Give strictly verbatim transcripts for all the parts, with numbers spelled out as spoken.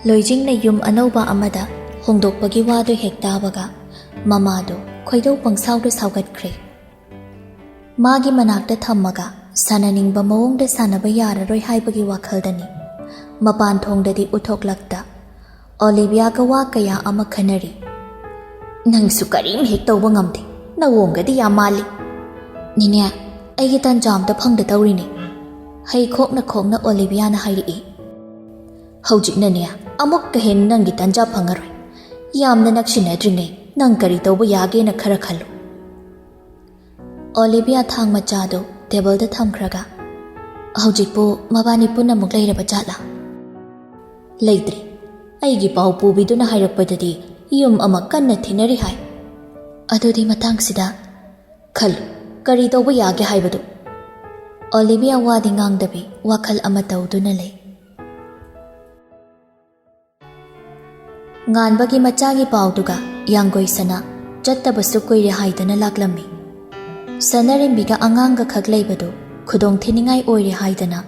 ꯂꯣꯏꯖꯤꯡꯅ ꯌꯨꯝ ꯑꯅꯧꯕ ꯑꯃꯗ ꯍꯣꯡꯗꯣꯛꯄꯒꯤ ꯋꯥꯗꯨ ꯍꯦꯛ ꯇꯥꯕꯒ ꯃꯃꯥꯗꯨ ꯈꯣꯏꯗꯧ ꯄꯪꯁꯥꯎꯗ ꯁꯥꯎꯒꯠꯈ꯭ꯔꯦ꯫ ꯃꯥꯒꯤ ꯃꯅꯥꯛꯇ ꯊꯝꯃꯒ ꯁꯥꯟꯅꯅꯤꯡꯕ ꯃꯑꯣꯡꯗ ꯁꯥꯟꯅꯕ ꯌꯥꯔꯔꯣꯏ ꯍꯥꯏꯕꯒꯤ ꯋꯥꯈꯜꯗꯅꯤ ꯃꯄꯥꯟ ꯊꯣꯡꯗꯗꯤ ꯎꯠꯊꯣꯛꯂꯛꯇ ꯑꯣꯂꯤꯚꯤꯌꯥꯒ ꯋꯥ ꯀꯌꯥ ꯑꯃ ꯈꯟꯅꯔꯤ꯫ "ꯅꯪꯁꯨ ꯀꯔꯤꯝ ꯍꯦꯛ ꯇꯧꯕ ꯉꯝꯗꯦ, ꯅꯋꯣꯡꯒꯗꯤ ꯌꯥꯝ ꯃꯥꯜꯂꯤ꯫" "ꯅꯤꯅꯦ, ꯑꯩꯒꯤ ꯇꯟꯖꯥ ꯑꯝꯇ ꯐꯪꯗ ꯇꯧꯔꯤꯅꯦ," ꯍꯩ ꯈꯣꯛꯅ ꯈꯣꯛꯅ ꯑꯣꯂꯤꯚꯤꯌꯥꯅ ꯍꯥꯏꯔꯛꯏ꯫ "ꯍꯧꯖꯤꯛꯅꯅꯦ ꯑꯃꯨꯛꯀ ꯍꯦꯟꯅ ꯅꯪꯒꯤ ꯇꯟꯖꯥ ꯐꯪꯉꯔꯣꯏ꯫ ꯌꯥꯝꯅ ꯅꯛꯁꯤꯟꯅꯗ꯭ꯔꯤꯉꯩ ꯅꯪ ꯀꯔꯤ ꯇꯧꯕ ꯌꯥꯒꯦꯅ ꯈꯔ ꯈꯜꯂꯨ꯫" ꯑꯣꯂꯤꯚꯤꯌꯥ ꯊꯥꯡ ꯃꯆꯥꯗꯨ ꯇꯦꯕꯜꯗ ꯊꯝꯈ꯭ꯔꯒ, "ꯍꯧꯖꯤꯛꯄꯨ ꯃꯕꯥꯅꯤ ꯄꯨꯟꯅꯃꯨꯛ ꯂꯩꯔꯕ ꯖꯥꯠꯂꯥ?" "ꯂꯩꯇ꯭ꯔꯤ꯫ ꯑꯩꯒꯤ ꯄꯥꯎ ꯄꯨꯕꯤꯗꯨꯅ ꯍꯥꯏꯔꯛꯄꯗꯗꯤ ꯌꯨꯝ ꯑꯃ ꯀꯟꯅ ꯊꯤꯅꯔꯤ ꯍꯥꯏ꯫" "ꯑꯗꯨꯗꯤ ꯃꯇꯥꯡꯁꯤꯗ ꯈꯜꯂꯨ, ꯀꯔꯤ ꯇꯧꯕ ꯌꯥꯒꯦ ꯍꯥꯏꯕꯗꯨ꯫" ꯑꯣꯂꯤꯚꯤꯌꯥ ꯋꯥꯗꯤ ꯉꯥꯡꯗꯕꯤ ꯋꯥꯈꯜ ꯑꯃ ꯇꯧꯗꯨꯅ ꯂꯩ꯫ ꯉꯥꯟꯕꯒꯤ ꯃꯆꯥꯒꯤ ꯄꯥꯎꯗꯨꯒ ꯌꯥꯡꯒꯣꯏ ꯁꯅꯥ ꯆꯠꯇꯕꯁꯨ ꯀꯨꯏꯔꯦ ꯍꯥꯏꯗꯨꯅ ꯂꯥꯛꯂꯝꯃꯤ꯫ ꯁꯅꯥꯔꯦꯝꯕꯤꯒ ꯑꯉꯥꯡꯒ ꯈꯛ ꯂꯩꯕꯗꯨ ꯈꯨꯗꯣꯡ ꯊꯤꯅꯤꯡꯉꯥꯏ ꯑꯣꯏꯔꯦ ꯍꯥꯏꯗꯅ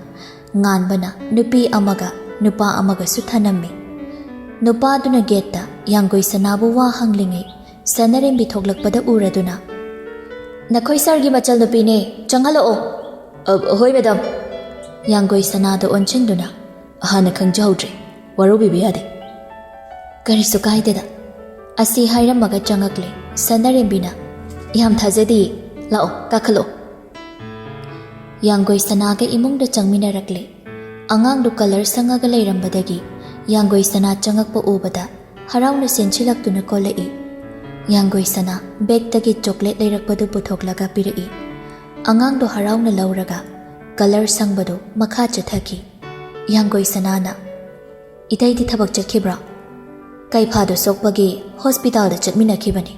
ꯉꯥꯟꯕꯅ ꯅꯨꯄꯤ ꯑꯃꯒ ꯅꯨꯄꯥ ꯑꯃꯒꯁꯨ ꯊꯅꯝꯃꯤ꯫ ꯅꯨꯄꯥꯗꯨꯅ ꯒꯦꯠꯇ ꯌꯥꯡꯒꯣꯏ ꯁꯅꯥꯕꯨ ꯋꯥ ꯍꯪꯂꯤꯉꯩ ꯁꯅꯥꯔꯦꯝꯕꯤ ꯊꯣꯛꯂꯛꯄꯗ ꯎꯔꯗꯨꯅ, "ꯅꯈꯣꯏ ꯁꯥꯔꯒꯤ ꯃꯆꯜꯅꯨꯄꯤꯅꯦ, ꯆꯪꯍꯜꯂꯛꯑꯣ꯫" "ꯑ, ꯍꯣꯏ ꯃꯦꯗꯥꯝ꯫" ꯌꯥꯡꯒꯣꯏ ꯁꯅꯥꯗ ꯑꯣꯟꯁꯤꯟꯗꯨꯅ, "ꯍꯥꯟꯅ ꯈꯪꯖꯍꯧꯗ꯭ꯔꯦ, ꯋꯥꯔꯧꯕꯤꯕ ꯌꯥꯗꯦ꯫" "ꯀꯔꯤꯁꯨ ꯀꯥꯏꯗꯦꯗ꯫" ꯑꯁꯤ ꯍꯥꯏꯔꯝꯃꯒ ꯆꯪꯉꯛꯂꯦ ꯁꯅꯥꯔꯦꯝꯕꯤꯅ꯫ "ꯌꯥꯝ ꯊꯥꯖꯗꯤꯌꯦ, ꯂꯥꯛꯑꯣ, ꯀꯥꯈꯠꯂꯛꯑꯣ꯫" ꯌꯥꯡꯒꯣꯏ ꯁꯅꯥꯒ ꯏꯃꯨꯡꯗ ꯆꯪꯃꯤꯟꯅꯔꯛꯂꯦ꯫ ꯑꯉꯥꯡꯗꯨ ꯀꯂꯔ ꯁꯪꯉꯒ ꯂꯩꯔꯝꯕꯗꯒꯤ ꯌꯥꯡꯒꯣꯏ ꯁꯅꯥ ꯆꯪꯉꯛꯄ ꯎꯕꯗ ꯍꯔꯥꯎꯅ ꯆꯦꯟꯁꯤꯜꯂꯛꯇꯨꯅ ꯀꯣꯜꯂꯛꯏ꯫ ꯌꯥꯡꯒꯣꯏ ꯁꯅꯥ ꯕꯦꯛꯇꯒꯤ ꯆꯣꯀ꯭ꯂꯦꯠ ꯂꯩꯔꯛꯄꯗꯨ ꯄꯨꯊꯣꯛꯂꯒ ꯄꯤꯔꯛꯏ꯫ ꯑꯉꯥꯡꯗꯨ ꯍꯔꯥꯎꯅ ꯂꯧꯔꯒ ꯀꯂꯔ ꯁꯪꯕꯗꯨ ꯃꯈꯥ ꯆꯠꯊꯈꯤ꯫ ꯌꯥꯡꯒꯣꯏ ꯁꯅꯥꯅ, "ꯏꯇꯩꯗꯤ ꯊꯕꯛ ꯆꯠꯈꯤꯕ꯭ꯔꯣ?" "ꯀꯩꯐꯥꯗꯨ ꯁꯣꯛꯄꯒꯤ ꯍꯣꯁꯄꯤꯇꯥꯜꯗ ꯆꯠꯃꯤꯟꯅꯈꯤꯕꯅꯤ꯫"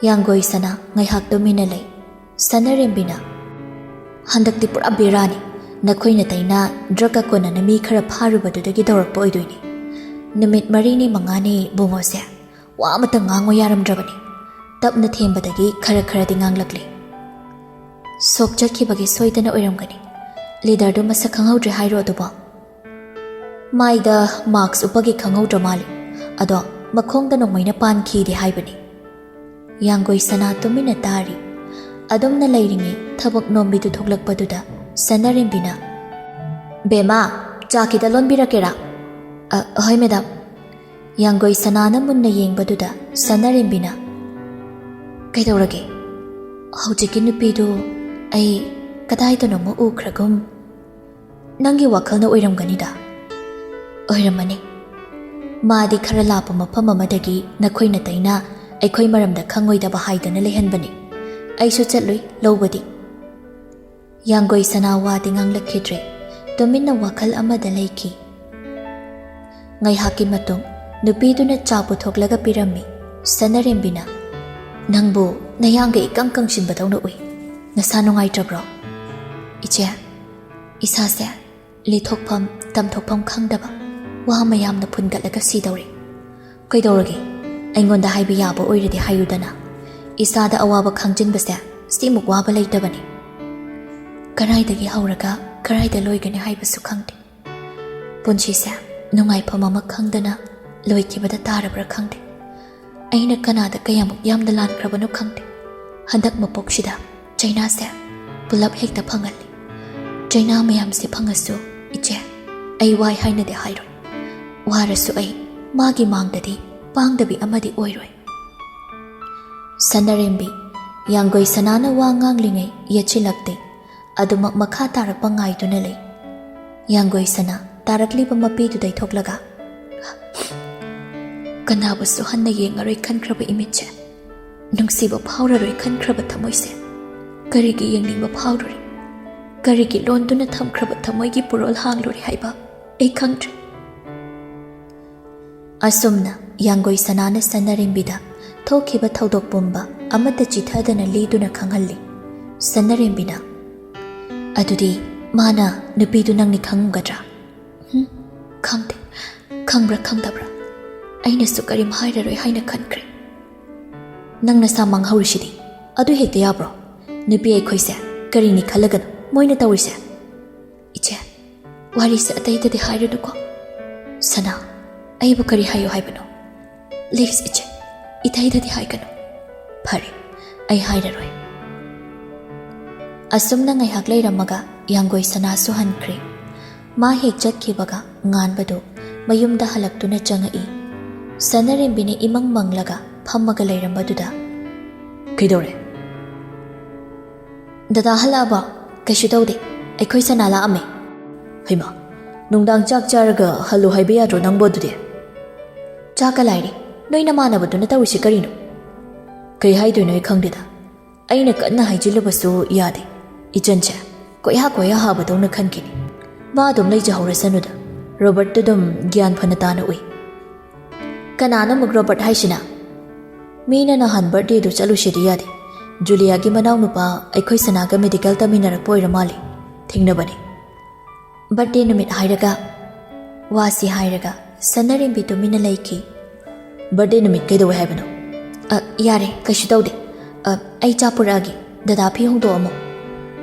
ꯌꯥꯡꯒꯣꯏ ꯁꯅꯥ ꯉꯥꯏꯍꯥꯛ ꯇꯨꯃꯤꯟꯅ ꯂꯩ꯫ ꯁꯅꯥꯔꯦꯝꯕꯤꯅ, "ꯍꯟꯗꯛꯇꯤ ꯄꯨꯔꯥ ꯕꯦꯔꯥꯅꯤ꯫ ꯅꯈꯣꯏ ꯅꯇꯩꯅ ꯗ꯭ꯔꯛꯀ ꯀꯣꯟꯅꯅ ꯃꯤ ꯈꯔ ꯐꯥꯔꯨꯕꯗꯨꯗꯒꯤ ꯇꯧꯔꯛꯄ ꯑꯣꯏꯗꯣꯏꯅꯤ꯫ ꯅꯨꯃꯤꯠ ꯃꯔꯤꯅꯤ ꯃꯉꯥꯅꯤ ꯕꯨꯡꯉꯣꯁꯦ ꯋꯥ ꯑꯃꯇ ꯉꯥꯡꯉꯨ ꯌꯥꯔꯝꯗ꯭ꯔꯕꯅꯤ꯫ ꯇꯞꯅ ꯊꯦꯝꯕꯗꯒꯤ ꯈꯔ ꯈꯔꯗꯤ ꯉꯥꯡꯂꯛꯂꯦ꯫" "ꯁꯣꯛ ꯆꯠꯈꯤꯕꯒꯤ ꯁꯣꯏꯗꯅ ꯑꯣꯏꯔꯝꯒꯅꯤ꯫ ꯂꯤꯗꯔꯗꯨ ꯃꯁꯛ ꯈꯪꯍꯧꯗ꯭ꯔꯦ ꯍꯥꯏꯔꯣ ꯑꯗꯨꯕꯣ?" ꯃꯥꯏꯗ ꯃꯥꯛꯁ ꯎꯞꯄꯒꯤ ꯈꯪꯍꯧꯗ꯭ꯔ ꯃꯥꯜꯂꯤ꯫ ꯑꯗꯣ ꯃꯈꯣꯡꯗ ꯅꯣꯡꯃꯩꯅ ꯄꯥꯟꯈꯤꯗꯤ ꯍꯥꯏꯕꯅꯤ꯫ ꯌꯥꯡꯒꯣꯏ ꯁꯅꯥ ꯇꯨꯃꯤꯟꯅ ꯇꯥꯔꯤ꯫ ꯑꯗꯨꯝꯅ ꯂꯩꯔꯤꯉꯩ ꯊꯕꯛ ꯅꯣꯝꯕꯤꯗꯨ ꯊꯣꯛꯂꯛꯄꯗꯨꯗ ꯁꯅꯥꯔꯦꯝꯕꯤꯅ, "ꯕꯦꯝꯃ, ꯆꯥ ꯈꯤꯇ ꯂꯣꯟꯕꯤꯔꯛꯀꯦꯔꯥ?" "ꯑ, ꯍꯣꯏ ꯃꯦꯗꯥꯝ꯫" ꯌꯥꯡꯒꯣꯏ ꯁꯅꯥꯅ ꯃꯨꯟꯅ ꯌꯦꯡꯕꯗꯨꯗ ꯁꯅꯥꯔꯦꯝꯕꯤꯅ, "ꯀꯩꯗꯧꯔꯒꯦ? ꯍꯧꯖꯤꯛꯀꯤ ꯅꯨꯄꯤꯗꯨ ꯑꯩ ꯀꯗꯥꯏꯗꯅꯣꯃ ꯎꯈ꯭ꯔꯒꯨꯝ꯫ ꯅꯪꯒꯤ ꯋꯥꯈꯜꯅ ꯑꯣꯏꯔꯝꯒꯅꯤꯗ꯫" "ꯑꯣꯏꯔꯝꯃꯅꯤ꯫ ꯃꯥꯗꯤ ꯈꯔ ꯂꯥꯞꯄ ꯃꯐꯝ ꯑꯃꯗꯒꯤ ꯅꯈꯣꯏ ꯅꯇꯩꯅ ꯑꯩꯈꯣꯏ ꯃꯔꯝꯗ ꯈꯪꯉꯣꯏꯗꯕ ꯍꯥꯏꯗꯅ ꯂꯩꯍꯟꯕꯅꯤ꯫ ꯑꯩꯁꯨ ꯆꯠꯂꯨꯏ ꯂꯧꯕꯗꯤ꯫" ꯌꯥꯡꯒꯣꯏ ꯁꯅꯥ ꯋꯥꯗꯤ ꯉꯥꯡꯂꯛꯈꯤꯗ꯭ꯔꯦ꯫ ꯇꯨꯃꯤꯟꯅ ꯋꯥꯈꯜ ꯑꯃꯗ ꯂꯩꯈꯤ꯫ ꯉꯥꯏꯍꯥꯛꯀꯤ ꯃꯇꯨꯡ ꯅꯨꯄꯤꯗꯨꯅ ꯆꯥ ꯄꯨꯊꯣꯛꯂꯒ ꯄꯤꯔꯝꯃꯤ꯫ ꯁꯅꯥꯔꯦꯝꯕꯤꯅ, "ꯅꯪꯕꯨ ꯅꯌꯥꯡꯒ ꯏꯀꯪ ꯀꯪꯁꯤꯟꯕꯗꯧꯅ ꯎꯏ꯫ ꯅꯁꯥ ꯅꯨꯡꯉꯥꯏꯇ꯭ꯔꯕ꯭ꯔꯣ?" "ꯏꯆꯦ, ꯏꯁꯥꯁꯦ ꯂꯤꯊꯣꯛꯐꯝ ꯇꯝꯊꯣꯛꯐꯝ ꯈꯪꯗꯕ ꯋꯥ ꯃꯌꯥꯝꯅ ꯐꯨꯟꯒꯠꯂꯒ ꯁꯤꯗꯧꯔꯦ꯫" "ꯀꯩꯗꯧꯔꯒꯦ? ꯑꯩꯉꯣꯟꯗ ꯍꯥꯏꯕ ꯌꯥꯕ ꯑꯣꯏꯔꯗꯤ ꯍꯥꯏꯌꯨꯗꯅ꯫ ꯏꯁꯥꯗ ꯑꯋꯥꯕ ꯈꯥꯡꯖꯤꯟꯕꯁꯦ ꯁꯤꯃꯨꯛ ꯋꯥꯕ ꯂꯩꯇꯕꯅꯤ꯫ ꯀꯗꯥꯏꯗꯒꯤ ꯍꯧꯔꯒ ꯀꯗꯥꯏꯗ ꯂꯣꯏꯒꯅꯤ ꯍꯥꯏꯕꯁꯨ ꯈꯪꯗꯦ꯫ ꯄꯨꯟꯁꯤꯁꯦ ꯅꯨꯡꯉꯥꯏꯐꯝ ꯑꯃ ꯈꯪꯗꯅ ꯂꯣꯏꯈꯤꯕꯗ ꯇꯥꯔꯕ꯭ꯔꯥ ꯈꯪꯗꯦ꯫ ꯑꯩꯅ ꯀꯅꯥꯗ ꯀꯌꯥꯃꯨꯛ ꯌꯥꯝꯅ ꯂꯥꯟꯈ꯭ꯔꯕꯅꯣ ꯈꯪꯗꯦ꯫ ꯍꯟꯗꯛ ꯃꯄꯣꯛꯁꯤꯗ ꯆꯩꯅꯥꯁꯦ ꯄꯨꯂꯞ ꯍꯦꯛꯇ ꯐꯪꯍꯜꯂꯤ꯫ ꯆꯩꯅꯥ ꯃꯌꯥꯝꯁꯦ ꯐꯪꯉꯁꯨ, ꯏꯆꯦ, ꯑꯩ ꯋꯥꯏ ꯍꯥꯏꯅꯗꯤ ꯍꯥꯏꯔꯣꯏ꯫ ꯋꯥꯔꯁꯨ ꯑꯩ ꯃꯥꯒꯤ ꯃꯥꯡꯗꯗꯤ ꯄꯥꯡꯗꯕꯤ ꯑꯃꯗꯤ ꯑꯣꯏꯔꯣꯏ꯫" ꯁꯅꯥꯔꯦꯝꯕꯤ, ꯌꯥꯡꯒꯣꯏ ꯁꯅꯥꯅ ꯋꯥ ꯉꯥꯡꯂꯤꯉꯩ ꯌꯦꯠꯁꯤꯜꯂꯛꯇꯦ꯫ ꯑꯗꯨꯃꯛ ꯃꯈꯥ ꯇꯥꯔꯛꯄ ꯉꯥꯏꯗꯨꯅ ꯂꯩ꯫ ꯌꯥꯡꯒꯣꯏ ꯁꯅꯥ ꯇꯥꯔꯛꯂꯤꯕ ꯃꯄꯤꯗꯨꯗꯩ ꯊꯣꯛꯂꯒ, "ꯀꯅꯥꯕꯨꯁꯨ ꯍꯟꯅ ꯌꯦꯡꯉꯔꯣꯏ ꯈꯟꯈ꯭ꯔꯕ ꯏꯃꯤꯠꯁꯦ, ꯅꯨꯡꯁꯤꯕ ꯐꯥꯎꯔꯔꯣꯏ ꯈꯟꯈ꯭ꯔꯕ ꯊꯃꯣꯏꯁꯦ, ꯀꯔꯤꯒꯤ ꯌꯦꯡꯅꯤꯡꯕ ꯐꯥꯎꯔꯨꯔꯦ? ꯀꯔꯤꯒꯤ ꯂꯣꯟꯗꯨꯅ ꯊꯝꯈ꯭ꯔꯕ ꯊꯃꯣꯏꯒꯤ ꯄꯨꯔꯣꯜ ꯍꯥꯡꯂꯨꯔꯦ ꯍꯥꯏꯕ ꯑꯩ ꯈꯪꯗ꯭ꯔꯦ꯫" ꯑꯁꯨꯝꯅ ꯌꯥꯡꯒꯣꯏ ꯁꯅꯥꯅ ꯁꯅꯥꯔꯦꯝꯕꯤꯗ ꯊꯣꯛꯈꯤꯕ ꯊꯧꯗꯣꯛ ꯄꯨꯝꯕ ꯑꯃꯠꯇ ꯆꯤꯊꯗꯅ ꯂꯤꯗꯨꯅ ꯈꯪꯍꯜꯂꯤ꯫ ꯁꯅꯥꯔꯦꯝꯕꯤꯅ, "ꯑꯗꯨꯗꯤ ꯃꯥꯅ ꯅꯨꯄꯤꯗꯨ ꯅꯪꯅꯤ ꯈꯪꯉꯝꯒꯗ꯭ꯔꯥ?" "ꯍꯨꯝ, ꯈꯪꯗꯦ꯫ ꯈꯪꯕ꯭ꯔꯥ ꯈꯪꯗꯕ꯭ꯔꯥ, ꯑꯩꯅꯁꯨ ꯀꯔꯤꯝ ꯍꯥꯏꯔꯔꯣꯏ ꯍꯥꯏꯅ ꯈꯟꯈ꯭ꯔꯦ꯫" "ꯅꯪ ꯅꯁꯥ ꯃꯥꯡꯍꯧꯔꯤꯁꯤꯗꯤ, ꯑꯗꯨ ꯍꯦꯛꯇ ꯌꯥꯕ꯭ꯔꯣ? ꯅꯨꯄꯤ ꯑꯩꯈꯣꯏꯁꯦ ꯀꯔꯤꯅꯤ ꯈꯜꯂꯒꯅꯣ ꯃꯣꯏꯅ ꯇꯧꯔꯤꯁꯦ?" "ꯏꯆꯦ, ꯋꯥꯔꯤꯁꯦ ꯑꯇꯩꯗꯗꯤ ꯍꯥꯏꯔꯨꯅꯨꯀꯣ꯫ "ꯁꯅꯥ, ꯑꯩꯕꯨ ꯀꯔꯤ ꯍꯥꯏꯌꯨ ꯍꯥꯏꯕꯅꯣ? ꯄ꯭ꯂꯤꯖ ꯏꯆꯦ, ꯏꯊꯩꯗꯗꯤ ꯍꯥꯏꯒꯅꯨ꯫ ꯐꯔꯦ, ꯑꯩ ꯍꯥꯏꯔꯔꯣꯏ꯫" ꯑꯁꯨꯝꯅ ꯉꯥꯏꯍꯥꯛ ꯂꯩꯔꯝꯃꯒ ꯌꯥꯡꯒꯣꯏ ꯁꯅꯥꯁꯨ ꯍꯟꯈ꯭ꯔꯦ꯫ ꯃꯥ ꯍꯦꯛ ꯆꯠꯈꯤꯕꯒ ꯉꯥꯟꯕꯗꯨ ꯃꯌꯨꯝꯗ ꯍꯜꯂꯛꯇꯨꯅ ꯆꯪꯉꯛꯏ꯫ ꯁꯅꯥꯔꯦꯝꯕꯤꯅ ꯏꯃꯪ ꯃꯪꯂꯒ ꯐꯝꯃꯒ ꯂꯩꯔꯝꯕꯗꯨꯗ, "ꯀꯩꯗꯧꯔꯦ?" "ꯗꯗꯥ ꯍꯜꯂꯛꯑꯕꯣ?" "ꯀꯩꯁꯨ ꯇꯧꯗꯦ, ꯑꯩꯈꯣꯏ ꯁꯅꯥ ꯂꯥꯛꯑꯝꯃꯦ꯫" "ꯍꯩꯃꯥ, ꯅꯨꯡꯗꯥꯡ ꯆꯥꯛ ꯆꯥꯔꯒ ꯍꯜꯂꯨ ꯍꯥꯏꯕ ꯌꯥꯗ꯭ꯔꯣ ꯅꯪꯕꯣ ꯑꯗꯨꯗꯤ?" "ꯆꯥꯛꯀ ꯂꯥꯏꯔꯤ, ꯅꯣꯏ ꯅꯃꯥꯟꯅꯕꯗꯨꯅ ꯇꯧꯔꯤꯁꯤ ꯀꯔꯤꯅꯣ?" "ꯀꯩ ꯍꯥꯏꯗꯣꯏꯅꯣ ꯑꯩ ꯈꯪꯗꯦꯗ, ꯑꯩꯅ ꯀꯟꯅ ꯍꯥꯏꯖꯤꯜꯂꯨꯕꯁꯨ ꯌꯥꯗꯦ꯫ ꯏꯆꯟꯁꯦ ꯀꯣꯏꯍꯥ ꯀꯣꯏꯍꯥ ꯍꯥꯕꯗꯧꯅ ꯈꯟꯈꯤꯅꯤ꯫ ꯃꯥ ꯑꯗꯨꯝ ꯂꯩꯖꯍꯧꯔꯁꯅꯨꯗ, ꯔꯣꯕꯔꯠꯇꯨ ꯑꯗꯨꯝ ꯒ꯭ꯌꯥꯟ ꯐꯅ ꯇꯥꯅ ꯎꯏ꯫" "ꯀꯅꯥꯅꯣ ꯑꯃꯨꯛ ꯔꯣꯕꯔꯠ ꯍꯥꯏꯁꯤꯅ?" "ꯃꯤꯅ ꯅꯍꯥꯟ ꯕꯥꯔꯠꯗꯦꯗꯨ ꯆꯠꯂꯨꯁꯤꯗꯤ ꯌꯥꯗꯦ꯫ ꯖꯨꯂꯤꯌꯥꯒꯤ ꯃꯅꯥꯎꯅꯨꯄꯥ ꯑꯩꯈꯣꯏ ꯁꯅꯥꯒ ꯃꯦꯗꯤꯀꯦꯜ ꯇꯝꯃꯤꯟꯅꯔꯛꯄ ꯑꯣꯏꯔ ꯃꯥꯜꯂꯦ, ꯊꯦꯡꯅꯕꯅꯦ꯫" "ꯕꯥꯔꯠꯗꯦ ꯅꯨꯃꯤꯠ ꯍꯥꯏꯔꯒ?" ꯋꯥꯁꯤ ꯍꯥꯏꯔꯒ ꯁꯅꯥꯔꯦꯝꯕꯤ ꯇꯨꯃꯤꯟꯅ ꯂꯩꯈꯤ꯫ "ꯕꯥꯔꯠꯗꯦ ꯅꯨꯃꯤꯠ ꯀꯩꯗꯧꯋꯦ ꯍꯥꯏꯕꯅꯣ?" "ꯑ, ꯌꯥꯔꯦ, ꯀꯩꯁꯨ ꯇꯧꯗꯦ꯫ ꯑ, ꯑꯩ ꯆꯥ ꯄꯨꯔꯛꯑꯒꯦ, ꯗꯗꯥ ꯐꯤ ꯍꯣꯡꯗꯣꯛꯑꯝꯃꯣ꯫"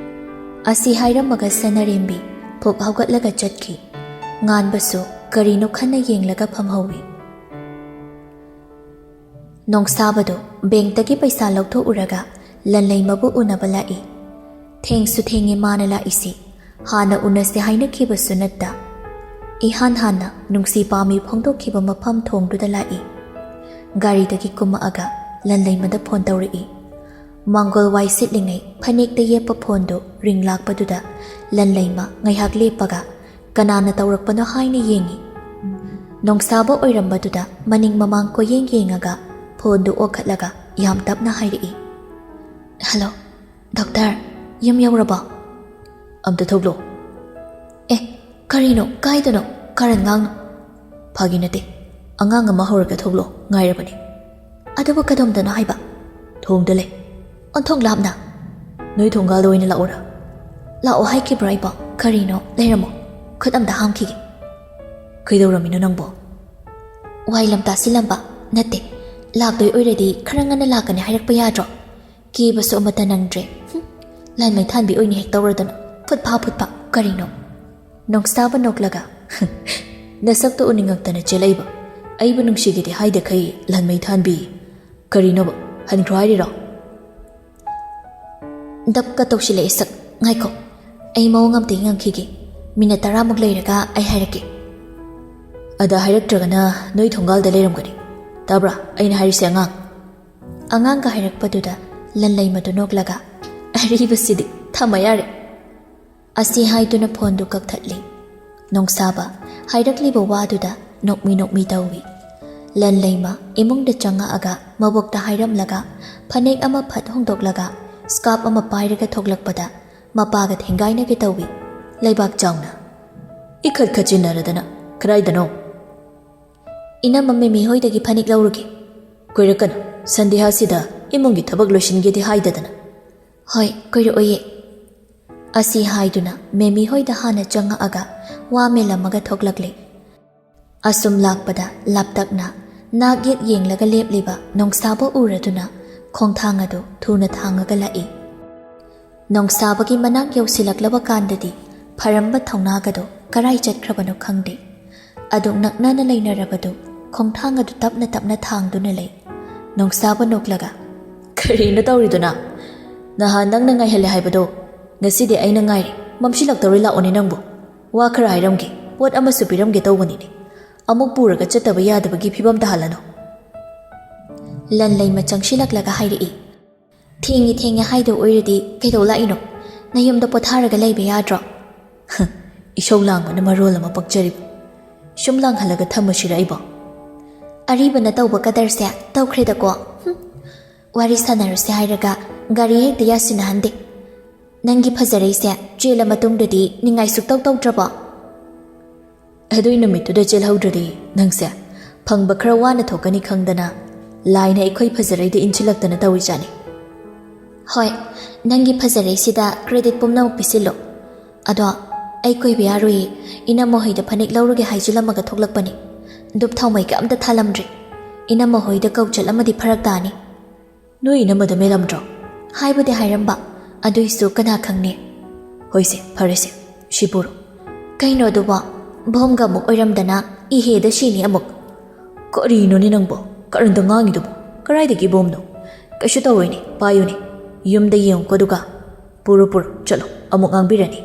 ꯑꯁꯤ ꯍꯥꯏꯔꯝꯃꯒ ꯁꯅꯥꯔꯦꯝꯕꯤ ꯐꯨꯛ ꯍꯧꯒꯠꯂꯒ ꯆꯠꯈꯤ꯫ ꯉꯥꯟꯕꯁꯨ ꯀꯔꯤꯅꯣ ꯈꯟꯅ ꯌꯦꯡꯂꯒ ꯐꯝꯍꯧꯏ꯫ ꯅꯣꯡꯁꯥꯕꯗꯨ ꯕꯦꯡꯛꯇꯒꯤ ꯄꯩꯁꯥ ꯂꯧꯊꯣꯛꯎꯔꯒ ꯂꯟꯂꯩꯃꯕꯨ ꯎꯅꯕ ꯂꯥꯛꯏ꯫ ꯊꯦꯡꯁꯨ ꯊꯦꯡꯉꯦ ꯃꯥꯅ ꯂꯥꯛꯏꯁꯤ꯫ ꯍꯥꯟꯅ ꯎꯅꯁꯦ ꯍꯥꯏꯅꯈꯤꯕꯁꯨ ꯅꯠꯇ꯫ ꯏꯍꯥꯟ ꯍꯥꯟꯅ ꯅꯨꯡꯁꯤ ꯄꯥꯝꯃꯤ ꯐꯣꯡꯗꯣꯛꯈꯤꯕ ꯃꯐꯝ ꯊꯣꯡꯗꯨꯗ ꯂꯥꯛꯏ꯫ ꯒꯥꯔꯤꯗꯒꯤ ꯀꯨꯝꯃꯛꯑꯒ ꯂꯟꯂꯩꯃꯗ ꯐꯣꯟ ꯇꯧꯔꯛꯏ꯫ ꯃꯥꯡꯒꯣꯜ ꯋꯥꯏ ꯁꯤꯠꯂꯤꯉꯩ ꯐꯅꯦꯛꯇ ꯌꯦꯞꯄ ꯐꯣꯟꯗꯨ ꯔꯤꯡ ꯂꯥꯛꯄꯗꯨꯗ ꯂꯟꯂꯩꯃ ꯉꯥꯏꯍꯥꯛ ꯂꯦꯞꯄꯒ ꯀꯅꯥꯅ ꯇꯧꯔꯛꯄꯅꯣ ꯍꯥꯏꯅ ꯌꯦꯡꯏ꯫ ꯅꯣꯡꯁꯥꯕ ꯑꯣꯏꯔꯝꯕꯗꯨꯗ ꯃꯅꯤꯡ ꯃꯃꯥꯡ ꯀꯣꯏꯌꯦꯡ ꯌꯦꯡꯉꯒ ꯐꯣꯟꯗꯨ ꯑꯣꯛꯈꯠꯂꯒ ꯌꯥꯝ ꯇꯞꯅ ꯍꯥꯏꯔꯛꯏ, "ꯍꯜꯂꯣ, ꯗꯣꯛꯇꯔ, ꯌꯨꯝ ꯌꯧꯔꯕꯣ?" "ꯑꯝꯇ ꯊꯣꯛꯂꯣ꯫" "ꯑꯦ, ꯀꯔꯤꯅꯣ? ꯀꯥꯏꯗꯅꯣ? ꯀꯔꯟ ꯉꯥꯡꯅꯨ꯫" "ꯐꯥꯒꯤ ꯅꯠꯇꯦ꯫ ꯑꯉꯥꯡ ꯑꯃ ꯍꯧꯔꯒ ꯊꯣꯛꯂꯣ, ꯉꯥꯏꯔꯕꯅꯤ꯫" "ꯑꯗꯨꯕꯨ ꯀꯗꯣꯝꯗꯅꯣ ꯍꯥꯏꯕ?" "ꯊꯣꯡꯗ ꯂꯩ꯫" "ꯑꯣꯟꯊꯣꯛ ꯂꯥꯞꯅ꯫" "ꯅꯣꯏ ꯊꯣꯡꯒꯥꯜꯗ ꯑꯣꯏꯅ ꯂꯥꯛꯎꯔꯥ?" "ꯂꯥꯛꯑꯣ ꯍꯥꯏꯈꯤꯕ꯭ꯔꯣ ꯑꯩꯕꯣ? ꯀꯔꯤꯅꯣ? ꯂꯩꯔꯝꯃꯣ, ꯈꯨꯠ ꯑꯝꯇ ꯍꯥꯝꯈꯤꯒꯦ꯫" "ꯀꯩꯗꯧꯔꯝꯃꯤꯅꯣ ꯅꯪꯕꯣ?" "ꯋꯥꯏ ꯂꯝ ꯇꯥꯁꯤꯜꯂꯝꯕ꯫ ꯅꯠꯇꯦ, ꯂꯥꯛꯇꯣꯏ ꯑꯣꯏꯔꯗꯤ ꯈꯔ ꯉꯟꯅ ꯂꯥꯛꯀꯅꯤ ꯍꯥꯏꯔꯛꯄ ꯌꯥꯗ꯭ꯔꯣ? ꯀꯦꯕꯁꯨ ꯑꯃꯠꯇ ꯅꯪꯗ꯭ꯔꯦ꯫ ꯍꯨꯝ, ꯂꯥꯟꯃꯩ ꯊꯥꯟꯕꯤ ꯑꯣꯏꯅ ꯍꯦꯛ ꯇꯧꯔꯗꯅ꯫ ꯐꯨꯠ ꯐꯥ ꯐꯨꯠ ꯐꯥ꯫ ꯀꯔꯤꯅꯣ?" ꯅꯣꯡꯁꯥꯕ ꯅꯣꯛꯂꯒ, ꯅꯁꯛꯇꯣ ꯎꯅꯤꯡꯉꯛꯇꯅ ꯆꯦꯜꯂꯛꯏꯕ꯫ ꯑꯩꯕꯨ ꯅꯨꯡꯁꯤꯒꯦꯗꯤ ꯍꯥꯏꯗꯈꯩ ꯂꯟꯃꯩ ꯊꯥꯟꯕꯤ꯫ ꯀꯔꯤꯅꯣꯕ? ꯍꯟꯈ꯭ꯔꯣ ꯍꯥꯏꯔꯤꯔꯣ? ꯗꯞꯀ ꯇꯧꯁꯤꯜꯂꯛꯑꯦ ꯁꯛ꯫ ꯉꯥꯏꯈꯣ, ꯑꯩ ꯃꯑꯣꯡ ꯑꯝꯇ ꯌꯦꯡꯉꯛꯈꯤꯒꯦ꯫ ꯃꯤꯅꯠ ꯇꯔꯥꯃꯨꯛ ꯂꯩꯔꯒ ꯑꯩ ꯍꯥꯏꯔꯛꯀꯦ꯫ ꯑꯗ ꯍꯥꯏꯔꯛꯇ꯭ꯔꯒꯅ ꯅꯣꯏ ꯊꯣꯡꯒꯥꯜꯗ ꯂꯩꯔꯝꯒꯅꯤ꯫ ꯇꯥꯕ꯭ꯔꯥ ꯑꯩꯅ ꯍꯥꯏꯔꯤꯁꯦ, ꯑꯉꯥꯡ? ꯑꯉꯥꯡꯒ ꯍꯥꯏꯔꯛꯄꯗꯨꯗ ꯂꯟꯂꯩꯃꯗꯨ ꯅꯣꯛꯂꯒ, "ꯑꯔꯤꯕꯁꯤꯗꯤ, ꯊꯝꯃ ꯌꯥꯔꯦ" ꯑꯁꯤ ꯍꯥꯏꯗꯨꯅ ꯐꯣꯟꯗꯨ ꯀꯛꯊꯠꯂꯤ꯫ ꯅꯣꯡꯁꯥꯕ ꯍꯥꯏꯔꯛꯂꯤꯕ ꯋꯥꯗꯨꯗ ꯅꯣꯛꯃꯤ ꯅꯣꯛꯃꯤ ꯇꯧꯏ꯫ ꯂꯟꯂꯩꯃ ꯏꯃꯨꯡꯗ ꯆꯪꯉꯛꯑꯒ ꯃꯕꯣꯛꯇ ꯍꯥꯏꯔꯝꯂꯒ ꯐꯅꯦꯛ ꯑꯃ ꯐꯠ ꯍꯣꯡꯗꯣꯛꯂꯒ ꯁ꯭ꯀꯥꯔꯞ ꯑꯃ ꯄꯥꯏꯔꯒ ꯊꯣꯛꯂꯛꯄꯗ ꯃꯄꯥꯒ ꯊꯦꯡꯒꯥꯏꯅꯒꯦ ꯇꯧꯏ꯫ ꯂꯩꯕꯥꯛ ꯆꯥꯎꯅ, "ꯏꯈꯠ ꯈꯠꯆꯤꯟꯅꯔꯗꯅ ꯀꯗꯥꯏꯗꯅꯣ?" "ꯏꯅꯝꯃ ꯃꯦꯃꯤ ꯍꯣꯏꯗꯒꯤ ꯐꯅꯦꯛ ꯂꯧꯔꯨꯒꯦ꯫" "ꯀꯣꯏꯔꯛꯀꯅꯨ, ꯁꯟꯗꯦꯍꯥꯁꯤꯗ ꯏꯃꯨꯡꯒꯤ ꯊꯕꯛ ꯂꯣꯏꯁꯤꯟꯒꯦꯗꯤ ꯍꯥꯏꯗꯗꯅ꯫" "ꯍꯣꯏ, ꯀꯣꯏꯔꯛꯑꯣꯏꯌꯦ" ꯑꯁꯤ ꯍꯥꯏꯗꯨꯅ ꯃꯦꯃꯤ ꯍꯣꯏꯗ ꯍꯥꯟꯅ ꯆꯪꯉꯛꯑꯒ ꯋꯥ ꯃꯦꯜꯂꯝꯃꯒ ꯊꯣꯛꯂꯛꯂꯦ꯫ ꯑꯁꯨꯝ ꯂꯥꯛꯄꯗ ꯂꯥꯞꯇꯛꯅ ꯅꯥꯛ ꯌꯦꯠ ꯌꯦꯡꯂꯒ ꯂꯦꯞꯂꯤꯕ ꯅꯣꯡꯁꯥꯕ ꯎꯔꯗꯨꯅ ꯈꯣꯡꯊꯥꯡ ꯑꯗꯨ ꯊꯨꯅ ꯊꯥꯡꯉꯒ ꯂꯥꯛꯏ꯫ ꯅꯣꯡꯁꯥꯕꯒꯤ ꯃꯅꯥꯛ ꯌꯧꯁꯤꯜꯂꯛꯂꯕ ꯀꯥꯟꯗꯗꯤ ꯐꯔꯝꯕ ꯊꯧꯅꯥꯒꯗꯨ ꯀꯔꯥꯏ ꯆꯠꯈ꯭ꯔꯕꯅꯣ ꯈꯪꯗꯦ꯫ ꯑꯗꯨꯛ ꯅꯛꯅꯅ ꯂꯩꯅꯔꯕꯗꯨ ꯈꯣꯡꯊꯥꯡ ꯑꯗꯨ ꯇꯞꯅ ꯇꯞꯅ ꯊꯥꯡꯗꯨꯅ ꯂꯩ꯫ ꯅꯣꯡꯁꯥꯕ ꯅꯣꯛꯂꯒ, "ꯀꯔꯤꯅꯣ ꯇꯧꯔꯤꯗꯨꯅ? ꯅꯍꯥꯟ ꯅꯪꯅ ꯉꯥꯏꯍꯜꯂꯦ ꯍꯥꯏꯕꯗꯣ ꯉꯁꯤꯗꯤ ꯑꯩꯅ ꯉꯥꯏꯔꯦ꯫ ꯃꯝꯁꯤꯜꯂꯛꯇꯧꯔꯦ, ꯂꯥꯛꯑꯣꯅꯦ ꯅꯪꯕꯨ꯫ ꯋꯥ ꯈꯔ ꯍꯥꯏꯔꯝꯒꯦ, ꯄꯣꯠ ꯑꯃꯁꯨ ꯄꯤꯔꯝꯒꯦ ꯇꯧꯕꯅꯤꯅꯦ꯫ ꯑꯃꯨꯛ ꯄꯨꯔꯒ ꯆꯠꯇꯕ ꯌꯥꯗꯕꯒꯤ ꯐꯤꯕꯝ ꯇꯥꯍꯜꯂꯅꯨ꯫" ꯂꯟꯂꯩꯃ ꯆꯪꯁꯤꯜꯂꯛꯂꯒ ꯍꯥꯏꯔꯛꯏ, "ꯊꯦꯡꯉꯦ ꯊꯦꯡꯉꯦ ꯍꯥꯏꯗꯧ ꯑꯣꯏꯔꯗꯤ ꯀꯩꯗꯧ ꯂꯥꯛꯏꯅꯣ? ꯅꯌꯨꯝꯗ ꯄꯣꯊꯥꯔꯒ ꯂꯩꯕ ꯌꯥꯗ꯭ꯔꯣ?" "ꯏꯁꯧ ꯂꯥꯡꯕꯅ ꯃꯔꯣꯜ ꯑꯃ ꯄꯛꯆꯔꯤꯕ꯫ ꯁꯨꯝ ꯂꯥꯡꯍꯜꯂꯒ ꯊꯝꯃꯁꯤꯔ ꯑꯩꯕꯣ?" "ꯑꯔꯤꯕꯅ ꯇꯧꯕ ꯀꯗꯔꯁꯦ ꯇꯧꯈ꯭ꯔꯦꯗꯀꯣ꯫ ꯍꯨꯝ꯫ ꯋꯥꯔꯤ ꯁꯥꯟꯅꯔꯁꯦ ꯍꯥꯏꯔꯒ ꯒꯥꯔꯤ ꯍꯦꯛꯇ ꯌꯥꯁꯤꯟꯅꯍꯟꯗꯦ꯫ ꯅꯪꯒꯤ ꯐꯖꯔꯩꯁꯦ ꯆꯦꯜꯂ ꯃꯇꯨꯡꯗꯗꯤ ꯅꯤꯡꯉꯥꯏ ꯁꯨꯛꯇꯧ ꯇꯧꯗ꯭ꯔꯕꯣ?" "ꯑꯗꯨꯏ ꯅꯨꯃꯤꯠꯇꯨꯗ ꯆꯦꯜꯍꯧꯗ꯭ꯔꯗꯤ ꯅꯪꯁꯦ ꯐꯪꯕ ꯈꯔ ꯋꯥꯅ ꯊꯣꯛꯀꯅꯤ ꯈꯪꯗꯅ ꯂꯥꯏꯅ ꯑꯩꯈꯣꯏ ꯐꯖꯔꯩꯗ ꯏꯟꯁꯤꯜꯂꯛꯇꯅ ꯇꯧꯔꯤꯖꯥꯠꯅꯤ꯫" "ꯍꯣꯏ, ꯅꯪꯒꯤ ꯐꯖꯔꯩꯁꯤꯗ credit ꯄꯨꯝꯅꯃꯛ ꯄꯤꯁꯤꯜꯂꯣ꯫ ꯑꯗꯣ ꯑꯩ ꯀꯣꯏꯕ ꯌꯥꯔꯣꯏꯌꯦ, ꯏꯅꯝꯃ ꯍꯣꯏꯗ ꯐꯅꯦꯛ ꯂꯧꯔꯨꯒꯦ ꯍꯥꯏꯖꯤꯜꯂꯝꯃꯒ ꯊꯣꯛꯂꯛꯄꯅꯤ꯫ ꯙꯨꯞ ꯊꯥꯎꯃꯩꯒ ꯑꯝꯇ ꯊꯥꯜꯂꯝꯗ꯭ꯔꯤ꯫ ꯏꯅꯝꯃ ꯍꯣꯏꯗ ꯀꯧ ꯆꯠꯂꯝꯃꯗꯤ ꯐꯔꯛ ꯇꯥꯅꯤ꯫" "ꯅꯣꯏ ꯏꯅꯝꯃꯗ ꯃꯦꯜꯂꯝꯗ꯭ꯔꯣ?" "ꯍꯥꯏꯕꯨꯗꯤ ꯍꯥꯏꯔꯝꯕ, ꯑꯗꯨꯏꯁꯨ ꯀꯅꯥ ꯈꯪꯅꯤ?" "ꯍꯣꯏꯁꯦ, ꯐꯔꯦꯁꯦ, ꯁꯤ ꯄꯨꯔꯣ꯫" "ꯀꯩꯅꯣ ꯑꯗꯨꯕꯣ?" ꯕꯣꯝꯒ ꯑꯃꯨꯛ ꯑꯣꯏꯔꯝꯗꯅ ꯏꯍꯦꯗ ꯁꯤꯅꯤ ꯑꯃꯨꯛ꯫ ꯀꯔꯤꯅꯣꯅꯦ ꯅꯪꯕꯣ? ꯀꯔꯟꯗ ꯉꯥꯡꯉꯤꯗꯨꯕꯣ? ꯀꯔꯥꯏꯗꯒꯤ ꯕꯣꯝꯅꯣ? ꯀꯩꯁꯨ ꯇꯧꯔꯣꯏꯅꯦ, ꯄꯥꯏꯌꯨꯅꯦ꯫ ꯌꯨꯝꯗ ꯌꯦꯡꯉꯨꯀꯣ ꯑꯗꯨꯒ꯫ ꯄꯨꯔꯣ, ꯄꯨꯔꯣ, ꯆꯠꯂꯣ, ꯑꯃꯨꯛ ꯉꯥꯡꯕꯤꯔꯅꯤ꯫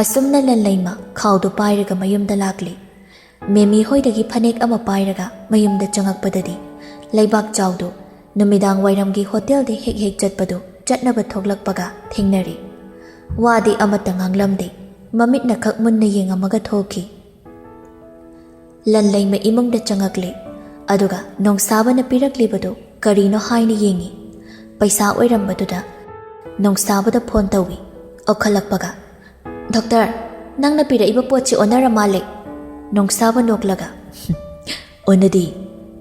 ꯑꯁꯨꯝꯅ ꯂꯟꯂꯩꯃ ꯈꯥꯎꯗꯨ ꯄꯥꯏꯔꯒ ꯃꯌꯨꯝꯗ ꯂꯥꯛꯂꯤ꯫ ꯃꯦꯃꯤ ꯍꯣꯏꯗꯒꯤ ꯐꯅꯦꯛ ꯑꯃ ꯄꯥꯏꯔꯒ ꯃꯌꯨꯝꯗ ꯆꯪꯉꯛꯄꯗꯗꯤ ꯂꯩꯕꯥꯛ ꯆꯥꯎꯗꯨ ꯅꯨꯃꯤꯗꯥꯡ ꯋꯥꯏꯔꯝꯒꯤ ꯍꯣꯇꯦꯜꯗ ꯍꯦꯛ ꯍꯦꯛ ꯆꯠꯄꯗꯨ ꯆꯠꯅꯕ ꯊꯣꯛꯂꯛꯄꯒ ꯊꯦꯡꯅꯔꯤ꯫ ꯋꯥꯗꯤ ꯑꯃꯠꯇ ꯉꯥꯡꯂꯝꯗꯦ꯫ ꯃꯃꯤꯠꯅ ꯈꯛ ꯃꯨꯟꯅ ꯌꯦꯡꯉꯝꯃꯒ ꯊꯣꯛꯈꯤ꯫ ꯂꯟꯂꯩꯃ ꯏꯃꯨꯡꯗ ꯆꯪꯉꯛꯂꯦ꯫ ꯑꯗꯨꯒ ꯅꯣꯡꯁꯥꯕꯅ ꯄꯤꯔꯛꯂꯤꯕꯗꯨ ꯀꯔꯤꯅꯣ ꯍꯥꯏꯅ ꯌꯦꯡꯉꯤ꯫ ꯄꯩꯁꯥ ꯑꯣꯏꯔꯝꯕꯗꯨꯗ ꯅꯣꯡꯁꯥꯕꯗ ꯐꯣꯟ ꯇꯧꯏ꯫ ꯂꯧꯈꯠꯂꯛꯄꯒ, "ꯗꯣꯛꯇꯔ, ꯅꯪꯅ ꯄꯤꯔꯛꯏꯕ ꯄꯣꯠꯁꯤ ꯑꯣꯟꯅꯔ ꯃꯥꯜꯂꯦ꯫" ꯅꯣꯡꯁꯥꯕ ꯅꯣꯛꯂꯒ, "ꯑꯣꯟꯅꯗꯤ,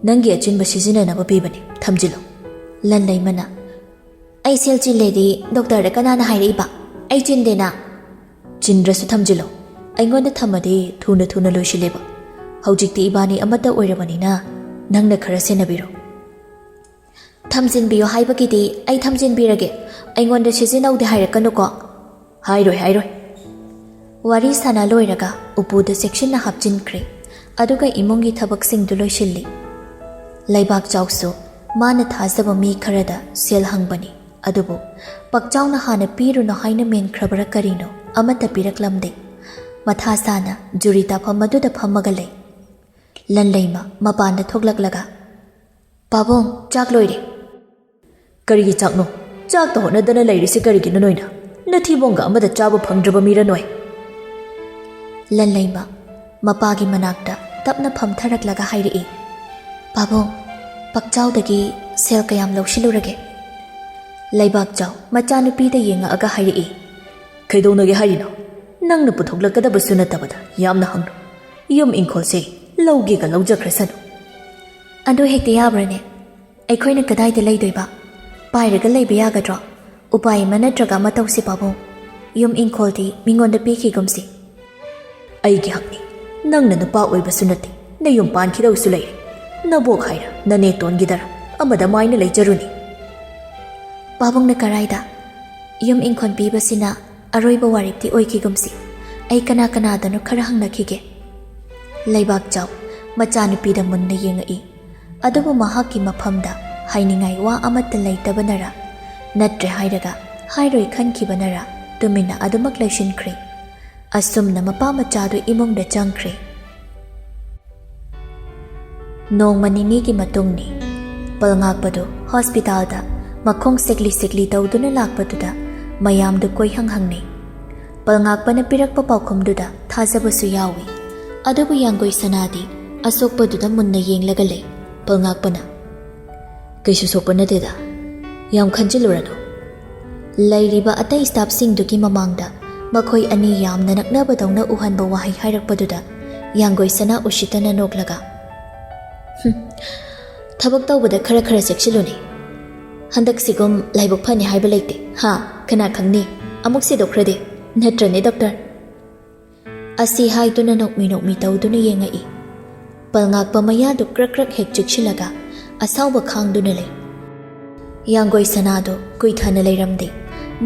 ꯅꯪꯒꯤ ꯑꯆꯤꯟꯕ ꯁꯤꯖꯤꯟꯅꯅꯕ ꯄꯤꯕꯅꯤ, ꯊꯝꯖꯤꯜꯂꯨ꯫" ꯂꯟꯂꯩꯃꯅ, "ꯑꯩ ꯁꯦꯜ ꯆꯤꯜꯂꯦꯗꯤ ꯗꯣꯛꯇꯔꯗ ꯀꯅꯥꯅ ꯍꯥꯏꯔꯛꯏꯕ? ꯑꯩ ꯆꯤꯟꯗꯦꯅ꯫" "ꯆꯤꯟꯗ꯭ꯔꯁꯨ ꯊꯝꯖꯤꯜꯂꯨ꯫ ꯑꯩꯉꯣꯟꯗ ꯊꯝꯃꯗꯤ ꯊꯨꯅ ꯊꯨꯅ ꯂꯣꯏꯁꯤꯜꯂꯦꯕ꯫ ꯍꯧꯖꯤꯛꯇꯤ ꯏꯕꯥꯅꯤ ꯑꯃꯠꯇ ꯑꯣꯏꯔꯕꯅꯤꯅ ꯅꯪꯅ ꯈꯔ ꯁꯦꯟꯅꯕꯤꯔꯣ꯫" "ꯊꯝꯖꯤꯟꯕꯤꯌꯨ ꯍꯥꯏꯕꯒꯤꯗꯤ ꯑꯩ ꯊꯝꯖꯤꯟꯕꯤꯔꯒꯦ, ꯑꯩꯉꯣꯟꯗ ꯁꯤꯖꯤꯟꯅꯧꯗꯦ ꯍꯥꯏꯔꯛꯀꯅꯨꯀꯣ꯫" "ꯍꯥꯏꯔꯣꯏ, ꯍꯥꯏꯔꯣꯏ꯫" ꯋꯥꯔꯤ ꯁꯥꯟꯅ ꯂꯣꯏꯔꯒ ꯎꯄꯨꯗ ꯆꯦꯛꯁꯤꯟꯅ ꯍꯥꯞꯆꯤꯟꯈ꯭ꯔꯦ꯫ ꯑꯗꯨꯒ ꯏꯃꯨꯡꯒꯤ ꯊꯕꯛꯁꯤꯡꯗꯨ ꯂꯣꯏꯁꯤꯜꯂꯤ꯫ ꯂꯩꯕꯥꯛ ꯆꯥꯎꯁꯨ ꯃꯥꯅ ꯊꯥꯖꯕ ꯃꯤ ꯈꯔꯗ ꯁꯦꯜ ꯍꯪꯕꯅꯤ꯫ ꯑꯗꯨꯕꯨ ꯄꯛꯆꯥꯎꯅ ꯍꯥꯟꯅ ꯄꯤꯔꯨꯅꯨ ꯍꯥꯏꯅ ꯃꯦꯟꯈ꯭ꯔꯕꯔꯥ ꯀꯔꯤꯅꯣ, ꯑꯃꯠꯇ ꯄꯤꯔꯛꯂꯝꯗꯦ꯫ ꯃꯊꯥ ꯁꯥꯅ ꯖꯨꯔꯤ ꯇꯥꯐꯝ ꯑꯗꯨꯗ ꯐꯝꯃꯒ ꯂꯩ꯫ ꯂꯟꯂꯩꯃ ꯃꯄꯥꯟꯗ ꯊꯣꯛꯂꯛꯂꯒ, "ꯄꯥꯕꯨꯡ, ꯆꯥꯛ ꯂꯣꯏꯔꯦ꯫" "ꯀꯔꯤꯒꯤ ꯆꯥꯛꯅꯣ? ꯆꯥꯛꯇ ꯍꯣꯠꯅꯗꯅ ꯂꯩꯔꯤꯁꯤ ꯀꯔꯤꯒꯤꯅꯣ ꯅꯣꯏꯅ? ꯅꯊꯤꯕꯣꯡꯒ ꯑꯃꯗ ꯆꯥꯕ ꯐꯪꯗ꯭ꯔꯕ ꯃꯤꯔ ꯅꯣꯏ?" ꯂꯟꯂꯩꯃ ꯃꯄꯥꯒꯤ ꯃꯅꯥꯛꯇ ꯇꯞꯅ ꯐꯝꯊꯔꯛꯂꯒ ꯍꯥꯏꯔꯛꯏ, "ꯄꯥꯕꯨꯡ, ꯄꯛꯆꯥꯎꯗꯒꯤ ꯁꯦꯜ ꯀꯌꯥꯝ ꯂꯧꯁꯤꯜꯂꯨꯔꯒꯦ?" ꯂꯩꯕꯥꯛ ꯆꯥꯎ ꯃꯆꯥꯅꯨꯄꯤꯗ ꯌꯦꯡꯉꯛꯑꯒ ꯍꯥꯏꯔꯛꯏ, "ꯀꯩꯗꯧꯅꯒꯦ ꯍꯥꯏꯔꯤꯅꯣ? ꯅꯪꯅ ꯄꯨꯊꯣꯛꯂꯛꯀꯗꯕꯁꯨ ꯅꯠꯇꯕꯗ ꯌꯥꯝꯅ ꯍꯪꯅꯨ꯫ ꯌꯨꯝ ꯏꯪꯈꯣꯜꯁꯦ ꯂꯧꯒꯦꯒ ꯂꯧꯖꯈ꯭ꯔꯁꯅꯨ꯫" "ꯑꯗꯨ ꯍꯦꯛꯇ ꯌꯥꯕ꯭ꯔꯅꯦ? ꯑꯩꯈꯣꯏꯅ ꯀꯗꯥꯏꯗ ꯂꯩꯗꯣꯏꯕ? ꯄꯥꯏꯔꯒ ꯂꯩꯕ ꯌꯥꯒꯗ꯭ꯔꯣ? ꯎꯄꯥꯏ ꯑꯃ ꯅꯠꯇ꯭ꯔꯒ ꯑꯃ ꯇꯧꯁꯤ ꯄꯥꯕꯨꯡ꯫ ꯌꯨꯝ ꯏꯪꯈꯣꯜꯗꯤ ꯃꯤꯉꯣꯟꯗ ꯄꯤꯈꯤꯒꯨꯝꯁꯤ꯫" "ꯑꯩꯒꯤ ꯍꯛꯅꯤ꯫ ꯅꯪꯅ ꯅꯨꯄꯥ ꯑꯣꯏꯕꯁꯨ ꯅꯠꯇꯦ, ꯅꯌꯨꯝ ꯄꯥꯟꯈꯤꯗꯧꯁꯨ ꯂꯩꯔꯦ꯫ ꯅꯕꯣꯛ ꯍꯥꯏꯔ ꯅꯅꯦꯇꯣꯟꯒꯤꯗꯔ ꯑꯃꯗ ꯃꯥꯏꯅ ꯂꯩꯖꯔꯨꯅꯤ꯫" "ꯄꯥꯕꯨꯡꯅ ꯀꯔꯥꯏꯗ? ꯌꯨꯝ ꯏꯪꯈꯣꯜ ꯄꯤꯕꯁꯤꯅ ꯑꯔꯣꯏꯕ ꯋꯥꯔꯦꯞꯇꯤ ꯑꯣꯏꯈꯤꯒꯨꯝꯁꯤ꯫ ꯑꯩ ꯀꯅꯥ ꯀꯅꯥꯗꯅꯣ ꯈꯔ ꯍꯪꯅꯈꯤꯒꯦ꯫ ꯂꯩꯕꯥꯛꯆꯥꯎ ꯃꯆꯥꯅꯨꯄꯤꯗ ꯃꯨꯟꯅ ꯌꯦꯡꯉꯛꯏ꯫ ꯑꯗꯨꯕꯨ ꯃꯍꯥꯛꯀꯤ ꯃꯐꯝꯗ ꯍꯥꯏꯅꯤꯡꯉꯥꯏ ꯋꯥ ꯑꯃꯠꯇ ꯂꯩꯇꯕꯅꯔ, ꯅꯠꯇ꯭ꯔꯦ ꯍꯥꯏꯔꯒ ꯍꯥꯏꯔꯣꯏ ꯈꯟꯈꯤꯕꯅꯔ, ꯇꯨꯃꯤꯟꯅ ꯑꯗꯨꯃꯛ ꯂꯩꯁꯤꯟꯈ꯭ꯔꯦ꯫ ꯑꯁꯨꯝꯅ ꯃꯄꯥ ꯃꯆꯥꯗꯨ ꯏꯃꯨꯡꯗ ꯆꯪꯈ꯭ꯔꯦ꯫ ꯅꯣꯡꯃ ꯅꯤꯅꯤꯒꯤ ꯃꯇꯨꯡꯅꯤ꯫ ꯄꯜꯉꯥꯛꯄꯗꯨ ꯍꯣꯁꯄꯤꯇꯥꯜꯗ ꯃꯈꯣꯡ ꯁꯦꯛꯂꯤ ꯁꯦꯛꯂꯤ ꯇꯧꯗꯨꯅ ꯂꯥꯛꯄꯗꯨꯗ ꯃꯌꯥꯝꯗꯨ ꯀꯣꯏꯍꯪ ꯍꯪꯅꯩ꯫ ꯄꯜꯉꯥꯛꯄꯅ ꯄꯤꯔꯛꯄ ꯄꯥꯎꯈꯨꯝꯗꯨꯗ ꯊꯥꯖꯕꯁꯨ ꯌꯥꯎꯏ꯫ ꯑꯗꯨꯕꯨ ꯌꯥꯡꯒꯣꯏ ꯁꯅꯥꯗꯤ ꯑꯁꯣꯛꯄꯗꯨꯗ ꯃꯨꯟꯅ ꯌꯦꯡꯂꯒ ꯂꯩ꯫ ꯄꯜꯉꯥꯛꯄꯅ, "ꯀꯩꯁꯨ ꯁꯣꯛꯄ ꯅꯠꯇꯦꯗ, ꯌꯥꯝ ꯈꯟꯖꯤꯜꯂꯨꯔꯅꯨ"꯫ ꯂꯩꯔꯤꯕ ꯑꯇꯩ ꯁ꯭ꯇꯥꯐꯁꯤꯡꯗꯨꯒꯤ ꯃꯃꯥꯡꯗ ꯃꯈꯣꯏ ꯑꯅꯤ ꯌꯥꯝꯅ ꯅꯛꯅꯕꯗꯧꯅ ꯎꯍꯟꯕ ꯋꯥꯍꯩ ꯍꯥꯏꯔꯛꯄꯗꯨꯗ ꯌꯥꯡꯒꯣꯏ ꯁꯅꯥ ꯎꯁꯤꯠꯇꯅ ꯅꯣꯛꯂꯒ, "ꯍꯨꯝ, ꯊꯕꯛ ꯇꯧꯕꯗ ꯈꯔ ꯈꯔ ꯆꯦꯛꯁꯤꯜꯂꯨꯅꯦ꯫ ꯍꯟꯗꯛꯁꯤꯒꯨꯝ ꯂꯥꯏꯕꯛ ꯐꯅꯤ ꯍꯥꯏꯕ ꯂꯩꯇꯦ꯫ ꯍꯥ, ꯀꯅꯥ ꯈꯪꯅꯤ? ꯑꯃꯨꯛ ꯁꯤꯗꯣꯛꯈ꯭ꯔꯗꯤ꯫ ꯅꯠꯇ꯭ꯔꯅꯦ, ꯗꯣꯛꯇꯔ?" ꯑꯁꯤ ꯍꯥꯏꯗꯨꯅ ꯅꯣꯛꯃꯤ ꯅꯣꯛꯃꯤ ꯇꯧꯗꯨꯅ ꯌꯦꯡꯉꯛꯏ꯫ ꯄꯜꯉꯥꯛꯄ ꯃꯌꯥꯗꯨ ꯀ꯭ꯔꯛ ꯀ꯭ꯔꯛ ꯍꯦꯛ ꯆꯤꯛꯁꯤꯜꯂꯒ ꯑꯁꯥꯎꯕ ꯈꯥꯡꯗꯨꯅ ꯂꯩ꯫ ꯌꯥꯡꯒꯣꯏ ꯁꯅꯥꯗꯨ ꯀꯨꯏꯊꯅ ꯂꯩꯔꯝꯗꯦ꯫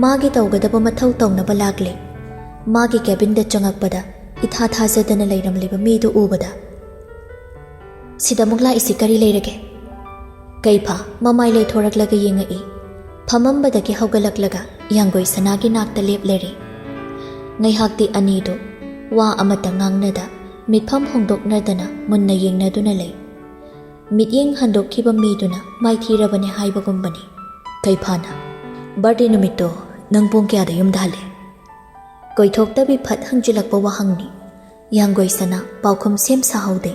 ꯃꯥꯒꯤ ꯇꯧꯒꯗꯕ ꯃꯊꯧ ꯇꯧꯅꯕ ꯂꯥꯛꯂꯦ꯫ ꯃꯥꯒꯤ ꯀꯦꯕꯤꯟꯗ ꯆꯪꯉꯛꯄꯗ ꯏꯊꯥ ꯊꯥꯖꯗꯅ ꯂꯩꯔꯝꯂꯤꯕ ꯃꯤꯗꯨ ꯎꯕꯗ, "ꯁꯤꯗ ꯑꯃꯨꯛ ꯂꯥꯛꯏꯁꯤ ꯀꯔꯤ ꯂꯩꯔꯒꯦ?" ꯀꯩꯐꯥ ꯃꯃꯥꯏ ꯂꯩꯊꯣꯔꯛꯂꯒ ꯌꯦꯡꯉꯛꯏ꯫ ꯐꯝꯃꯝꯕꯗꯒꯤ ꯍꯧꯒꯠꯂꯛꯂꯒ ꯌꯥꯡꯒꯣꯏ ꯁꯅꯥꯒꯤ ꯅꯥꯛꯇ ꯂꯦꯞꯂꯔꯦ꯫ ꯉꯥꯏꯍꯥꯛꯇꯤ ꯑꯅꯤꯗꯨ ꯋꯥ ꯑꯃꯠꯇ ꯉꯥꯡꯅꯗ, ꯃꯤꯠꯐꯝ ꯍꯣꯡꯗꯣꯛꯅꯗꯅ ꯃꯨꯟꯅ ꯌꯦꯡꯅꯗꯨꯅ ꯂꯩ꯫ ꯃꯤꯠꯌꯦꯡ ꯍꯟꯗꯣꯛꯈꯤꯕ ꯃꯤꯗꯨꯅ ꯃꯥꯏꯊꯤꯔꯕꯅꯤ ꯍꯥꯏꯕꯒꯨꯝꯕꯅꯤ꯫ ꯀꯩꯐꯥꯅ, "ꯕꯥꯔꯗꯦ ꯅꯨꯃꯤꯠꯇꯣ ꯅꯪ ꯄꯨꯡ ꯀꯌꯥꯗ ꯌꯨꯝꯗ ꯍꯜꯂꯦ?" ꯀꯣꯏꯊꯣꯛꯇꯕꯤ ꯐꯠ ꯍꯪꯖꯤꯜꯂꯛꯄ ꯋꯥꯍꯪꯅꯤ꯫ ꯌꯥꯡꯒꯣꯏ ꯁꯅꯥ ꯄꯥꯎꯈꯨꯝ ꯁꯦꯝ ꯁꯥꯍꯧꯗꯦ꯫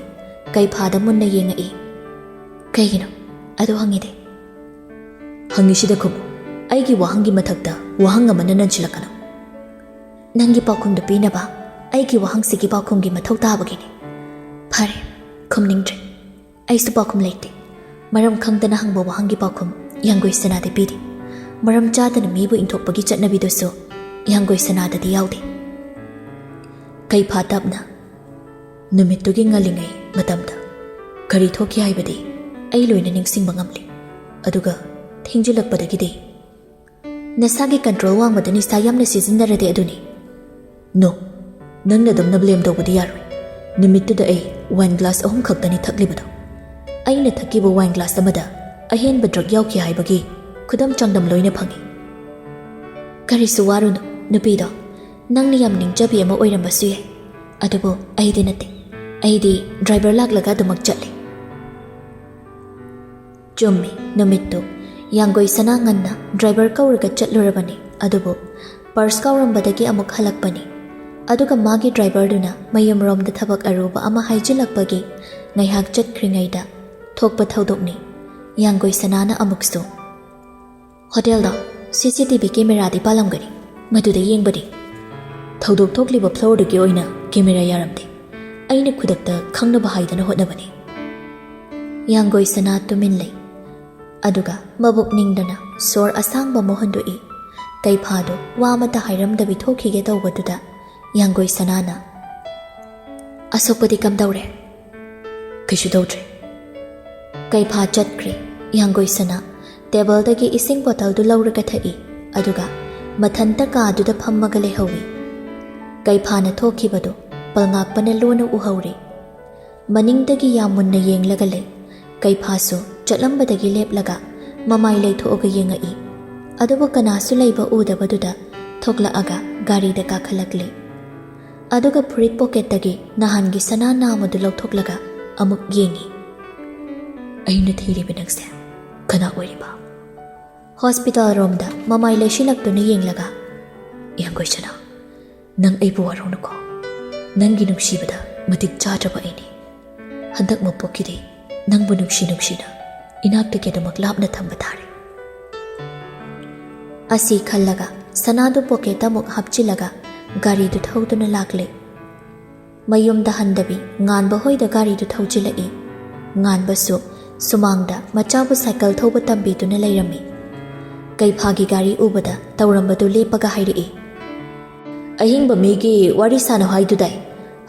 ꯀꯩꯐꯥꯗ ꯃꯨꯟꯅ ꯌꯦꯡꯉꯛꯏ꯫ "ꯀꯩꯒꯤꯅꯣ ꯑꯗꯨ ꯍꯪꯉꯤꯗꯤ?" "ꯍꯪꯉꯤꯁꯤꯗ ꯈꯨꯝꯃꯨ꯫ ꯑꯩꯒꯤ ꯋꯥꯍꯪꯒꯤ ꯃꯊꯛꯇ ꯋꯥꯍꯪ ꯑꯃꯅ ꯅꯟꯁꯤꯜꯂꯛꯀꯅꯨ꯫ ꯅꯪꯒꯤ ꯄꯥꯎꯈꯨꯝꯗꯨ ꯄꯤꯅꯕ ꯑꯩꯒꯤ ꯋꯥꯍꯪꯁꯤꯒꯤ ꯄꯥꯎꯈꯨꯝꯒꯤ ꯃꯊꯧ ꯇꯥꯕꯒꯤꯅꯤ꯫" "ꯐꯔꯦ, ꯈꯨꯝꯅꯤꯡꯗ꯭ꯔꯦ꯫ ꯑꯩꯁꯨ ꯄꯥꯎꯈꯨꯝ ꯂꯩꯇꯦ꯫ ꯃꯔꯝ ꯈꯪꯗꯅ ꯍꯪꯕ ꯋꯥꯍꯪꯒꯤ ꯄꯥꯎꯈꯨꯝ ꯌꯥꯡꯒꯣꯏ ꯁꯅꯥꯗꯤ ꯄꯤꯗꯦ꯫ ꯃꯔꯝ ꯆꯥꯗꯅ ꯃꯤꯕꯨ ꯏꯟꯊꯣꯛꯄꯒꯤ ꯆꯠꯅꯕꯤꯗꯨꯁꯨ ꯌꯥꯡꯒꯣꯏ ꯁꯅꯥꯗꯗꯤ ꯌꯥꯎꯗꯦ꯫" ꯀꯩꯐꯥ ꯇꯞꯅ, "ꯅꯨꯃꯤꯠꯇꯨꯒꯤ ꯉꯜꯂꯤꯉꯩ ꯃꯇꯝꯗ ꯀꯔꯤ ꯊꯣꯛꯈꯤ ꯍꯥꯏꯕꯗꯤ ꯑꯩ ꯂꯣꯏꯅ ꯅꯤꯡꯁꯤꯡꯕ ꯉꯝꯂꯤ꯫ ꯑꯗꯨꯒ ꯊꯦꯡꯖꯤꯜꯂꯛꯄꯗꯒꯤꯗꯤ" "ꯅꯁꯥꯒꯤ ꯀꯟꯇ꯭ꯔꯣꯜ ꯋꯥꯡꯕꯗ ꯅꯤꯁꯥ ꯌꯥꯝꯅ ꯁꯤꯖꯤꯟꯅꯔꯗꯤ ꯑꯗꯨꯅꯤ꯫" "ꯅꯣ, "ꯅꯪꯅ ꯑꯗꯨꯝꯅ ꯕ꯭ꯂꯦꯝ ꯇꯧꯕꯗꯤ ꯌꯥꯔꯣꯏ꯫ ꯅꯨꯃꯤꯠꯇꯨꯗ ꯑꯩ ꯋꯥꯏꯟ ꯒ꯭ꯂꯥꯁ ꯑꯍꯨꯝ ꯈꯛꯇꯅꯤ ꯊꯛꯂꯤꯕꯗꯣ꯫ ꯑꯩꯅ ꯊꯛꯈꯤꯕ ꯋꯥꯏꯟ ꯒ꯭ꯂꯥꯁ ꯑꯃꯗ ꯑꯍꯦꯟꯕ ꯗ꯭ꯔꯒ ꯌꯥꯎꯈꯤ ꯍꯥꯏꯕꯒꯤ ꯈꯨꯗꯝ ꯆꯥꯡꯗꯝ ꯂꯣꯏꯅ ꯐꯪꯏ꯫" "ꯀꯔꯤꯁꯨ ꯋꯥꯔꯨꯅꯨ, ꯅꯨꯄꯤꯗꯣ꯫ ꯅꯪꯅ ꯌꯥꯝ ꯅꯤꯡꯖꯕꯤ ꯑꯃ ꯑꯣꯏꯔꯝꯕꯁꯨ ꯌꯥꯏ꯫ ꯑꯗꯨꯕꯨ ꯑꯩꯗꯤ ꯅꯠꯇꯦ꯫ ꯑꯩꯗꯤ ꯗ꯭ꯔꯥꯏꯚꯔ ꯂꯥꯛꯂꯒ ꯑꯗꯨꯃꯛ ꯆꯠꯂꯦ꯫" ꯆꯨꯝꯃꯤ, ꯅꯨꯃꯤꯠꯇꯨ ꯌꯥꯡꯒꯣꯏ ꯁꯅꯥ ꯉꯟꯅ ꯗ꯭ꯔꯥꯏꯚꯔ ꯀꯧꯔꯒ ꯆꯠꯂꯨꯔꯕꯅꯤ, ꯑꯗꯨꯕꯨ ꯄꯔꯁ ꯀꯥꯎꯔꯝꯕꯗꯒꯤ ꯑꯃꯨꯛ ꯍꯜꯂꯛꯄꯅꯤ꯫ ꯑꯗꯨꯒ ꯃꯥꯒꯤ ꯗ꯭ꯔꯥꯏꯚꯔꯗꯨꯅ ꯃꯌꯨꯝꯔꯣꯝꯗ ꯊꯕꯛ ꯑꯔꯨꯕ ꯑꯃ ꯍꯥꯏꯖꯤꯜꯂꯛꯄꯒꯤ ꯉꯥꯏꯍꯥꯛ ꯆꯠꯈ꯭ꯔꯤꯉꯩꯗ ꯊꯣꯛꯄ ꯊꯧꯗꯣꯛꯅꯤ꯫ ꯌꯥꯡꯒꯣꯏ ꯁꯅꯥꯅ ꯑꯃꯨꯛꯁꯨ "ꯍꯣꯇꯦꯜꯗ ꯁꯤ ꯁꯤ ꯇꯤ ꯚꯤ ꯀꯦꯃꯦꯔꯥꯗꯤ ꯄꯥꯜꯂꯝꯒꯅꯤ, ꯃꯗꯨꯗ ꯌꯦꯡꯕꯅꯤ꯫ ꯊꯧꯗꯣꯛ ꯊꯣꯛꯂꯤꯕ ꯐ꯭ꯂꯣꯔꯗꯨꯒꯤ ꯑꯣꯏꯅ ꯀꯦꯃꯦꯔꯥ ꯌꯥꯔꯝꯗꯦ꯫ ꯑꯩꯅ ꯈꯨꯗꯛꯇ ꯈꯪꯅꯕ ꯍꯥꯏꯗꯅ ꯍꯣꯠꯅꯕꯅꯤ꯫" ꯌꯥꯡꯒꯣꯏ ꯁꯅꯥ ꯇꯨꯃꯤꯟ ꯂꯩ꯫ ꯑꯗꯨꯒ ꯃꯕꯨꯛ ꯅꯤꯡꯗꯅ ꯁꯣꯔ ꯑꯁꯥꯡꯕ ꯑꯃ ꯍꯣꯟꯗꯣꯛꯏ꯫ ꯀꯩꯐꯥꯗꯨ ꯋꯥ ꯑꯃꯠꯇ ꯍꯥꯏꯔꯝꯗꯕꯤ ꯊꯣꯛꯈꯤꯒꯦ ꯇꯧꯕꯗꯨꯗ ꯌꯥꯡꯒꯣꯏ ꯁꯅꯥꯅ, "ꯑꯁꯣꯛꯄꯗꯤ ꯀꯝꯗꯧꯔꯦ?" "ꯀꯩꯁꯨ ꯇꯧꯗ꯭ꯔꯦ꯫" ꯀꯩꯐꯥ ꯆꯠꯈ꯭ꯔꯦ꯫ ꯌꯥꯡꯒꯣꯏ ꯁꯅꯥ ꯇꯦꯕꯜꯗꯒꯤ ꯏꯁꯤꯡ ꯕꯣꯇꯜꯗꯨ ꯂꯧꯔꯒ ꯊꯛꯏ, ꯑꯗꯨꯒ ꯃꯊꯟꯇ ꯀꯥꯗꯨꯗ ꯐꯝꯃꯒ ꯂꯩꯍꯧꯏ꯫ ꯀꯩꯐꯥꯅ ꯊꯣꯛꯈꯤꯕꯗꯨ ꯄꯜꯉꯥꯛꯄꯅ ꯂꯣꯟꯅ ꯎꯍꯧꯔꯤ꯫ ꯃꯅꯤꯡꯗꯒꯤ ꯌꯥꯝ ꯃꯨꯟꯅ ꯌꯦꯡꯂꯒ ꯂꯩ꯫ ꯀꯩꯐꯥꯁꯨ ꯆꯠꯂꯝꯕꯗꯒꯤ ꯂꯦꯞꯂꯒ ꯃꯃꯥꯏ ꯂꯩꯊꯣꯛꯑꯒ ꯌꯦꯡꯉꯛꯏ꯫ ꯑꯗꯨꯕꯨ ꯀꯅꯥꯁꯨ ꯂꯩꯕ ꯎꯗꯕꯗꯨꯗ ꯊꯣꯛꯂꯛꯑꯒ ꯒꯥꯔꯤꯗ ꯀꯥꯈꯠꯂꯛꯂꯦ꯫ ꯑꯗꯨꯒ ꯐꯨꯔꯤꯠ ꯄꯣꯀꯦꯠꯇꯒꯤ ꯅꯍꯥꯟꯒꯤ ꯁꯅꯥ ꯅꯥꯝꯃꯗꯨ ꯂꯧꯊꯣꯛꯂꯒ ꯑꯃꯨꯛ ꯌꯦꯡꯉꯤ꯫ "ꯑꯩꯅ ꯊꯤꯔꯤꯕ ꯅꯪꯁꯦ ꯀꯅꯥ ꯑꯣꯏꯔꯤꯕ?" ꯍꯣꯁꯄꯤꯇꯥꯜ ꯔꯣꯝꯗ ꯃꯃꯥꯏ ꯂꯩꯁꯤꯜꯂꯛꯇꯨꯅ ꯌꯦꯡꯂꯒ, "ꯌꯥꯡꯒꯣꯏ ꯁꯅꯥ, ꯅꯪ ꯑꯩꯕꯨ ꯋꯥꯔꯧꯅꯨꯀꯣ꯫ ꯅꯪꯒꯤ ꯅꯨꯡꯁꯤꯕꯗ ꯃꯇꯤꯛ ꯆꯥꯗ꯭ꯔꯕ ꯑꯩꯅꯤ꯫ ꯍꯟꯗꯛ ꯃꯄꯣꯛꯀꯤꯗꯤ ꯅꯪꯕꯨ ꯅꯨꯡꯁꯤ ꯅꯨꯡꯁꯤꯅ ꯏꯅꯥꯛꯇꯒꯤ ꯑꯗꯨꯃꯛ ꯂꯥꯞꯅ ꯊꯝꯕ ꯇꯥꯔꯦ꯫" ꯑꯁꯤ ꯈꯜꯂꯒ ꯁꯅꯥꯗꯨ ꯄꯣꯀꯦꯠꯇ ꯑꯃꯨꯛ ꯍꯥꯞꯆꯤꯜꯂꯒ ꯒꯥꯔꯤꯗꯨ ꯊꯧꯗꯨꯅ ꯂꯥꯛꯂꯦ꯫ ꯃꯌꯨꯝꯗ ꯍꯟꯗꯕꯤ ꯉꯥꯟꯕ ꯍꯣꯏꯗ ꯒꯥꯔꯤꯗꯨ ꯊꯧꯖꯤꯜꯂꯛꯏ꯫ ꯉꯥꯟꯕꯁꯨ ꯁꯨꯃꯥꯡꯗ ꯃꯆꯥꯕꯨ ꯁꯥꯏꯀꯜ ꯊꯧꯕ ꯇꯝꯕꯤꯗꯨꯅ ꯂꯩꯔꯝꯃꯤ꯫ ꯀꯩꯐꯥꯒꯤ ꯒꯥꯔꯤ ꯎꯕꯗ ꯇꯧꯔꯝꯕꯗꯨ ꯂꯦꯞꯄꯒ ꯍꯥꯏꯔꯛꯏ, "ꯑꯍꯤꯡꯕ ꯃꯤꯒꯤ ꯋꯥꯔꯤ ꯁꯥꯅꯨ ꯍꯥꯏꯗꯨꯗꯥꯏ?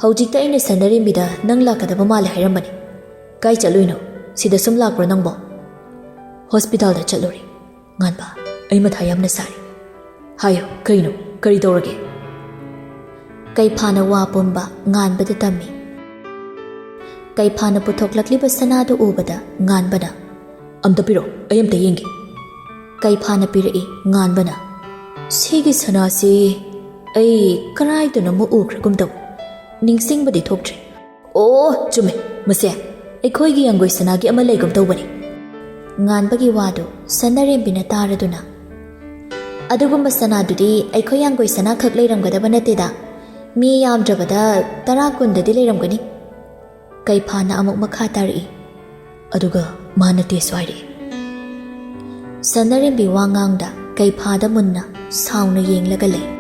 ꯍꯧꯖꯤꯛꯇ ꯑꯩꯅ ꯁꯦꯟꯅꯔꯤꯃꯤꯗ ꯅꯪ ꯂꯥꯛꯀꯗꯕ ꯃꯥꯜꯂꯦ ꯍꯥꯏꯔꯝꯕꯅꯤ꯫ ꯀꯥꯏ ꯆꯠꯂꯨꯏꯅꯣ? ꯁꯤꯗ ꯁꯨꯝ ꯂꯥꯛꯄ꯭ꯔꯣ ꯅꯪꯕꯣ?" "ꯍꯣꯁꯄꯤꯇꯥꯜꯗ ꯆꯠꯂꯨꯔꯦ꯫" "ꯉꯥꯟꯕ, ꯑꯩ ꯃꯊꯥ ꯌꯥꯝꯅ ꯁꯥꯔꯤ꯫ ꯍꯥꯏꯌꯣ, ꯀꯩꯅꯣ? ꯀꯔꯤ ꯇꯧꯔꯒꯦ?" ꯀꯩꯐꯥꯅ ꯋꯥ ꯄꯨꯝꯕ ꯉꯥꯟꯕꯗ ꯇꯝꯃꯤ꯫ ꯀꯩꯐꯥꯅ ꯄꯨꯊꯣꯛꯂꯛꯂꯤꯕ ꯁꯅꯥꯗꯨ ꯎꯕꯗ ꯉꯥꯟꯕꯅ, "ꯑꯝꯇ ꯄꯤꯔꯛꯑꯣ, ꯑꯩ ꯑꯝꯇ ꯌꯦꯡꯒꯦ꯫" ꯀꯩꯐꯥꯅ ꯄꯤꯔꯛꯏ꯫ ꯉꯥꯟꯕꯅ, "ꯁꯤꯒꯤ ꯁꯅꯥꯁꯤ ꯑꯩ ꯀꯔꯥꯏꯗꯅꯣꯃ ꯎꯈ꯭ꯔꯒꯨꯝ ꯇꯧ, ꯅꯤꯡꯁꯤꯡꯕꯗꯤ ꯊꯣꯛꯇ꯭ꯔꯦ꯫ ꯑꯣ, ꯆꯨꯝꯃꯦ, ꯃꯁꯦ ꯑꯩꯈꯣꯏꯒꯤ ꯌꯥꯡꯒꯣꯏ ꯁꯅꯥꯒꯤ ꯑꯃ ꯂꯩꯒꯨꯝ ꯇꯧꯕꯅꯤ꯫" ꯉꯥꯟꯕꯒꯤ ꯋꯥꯗꯨ ꯁꯅꯥꯔꯦꯝꯕꯤꯅ ꯇꯥꯔꯗꯨꯅ, "ꯑꯗꯨꯒꯨꯝꯕ ꯁꯅꯥꯗꯨꯗꯤ ꯑꯩꯈꯣꯏ ꯌꯥꯡꯒꯣꯏ ꯁꯅꯥ ꯈꯛ ꯂꯩꯔꯝꯒꯗꯕ ꯅꯠꯇꯦꯗ, ꯃꯤ ꯌꯥꯝꯗ꯭ꯔꯕꯗ ꯇꯔꯥ ꯀꯨꯟꯗꯗꯤ ꯂꯩꯔꯝꯒꯅꯤ꯫" ꯀꯩꯐꯥꯅ ꯑꯃꯨꯛ ꯃꯈꯥ ꯇꯥꯔꯛꯏ꯫ "ꯑꯗꯨꯒ ꯃꯥ ꯅꯠꯇꯦꯁꯨ ꯍꯥꯏꯔꯛꯏ꯫" ꯁꯅꯥꯔꯦꯝꯕꯤ ꯋꯥ ꯉꯥꯡꯗ ꯀꯩꯐꯥꯗ ꯃꯨꯟꯅ ꯁꯥꯎꯅ ꯌꯦꯡꯂꯒ ꯂꯩ꯫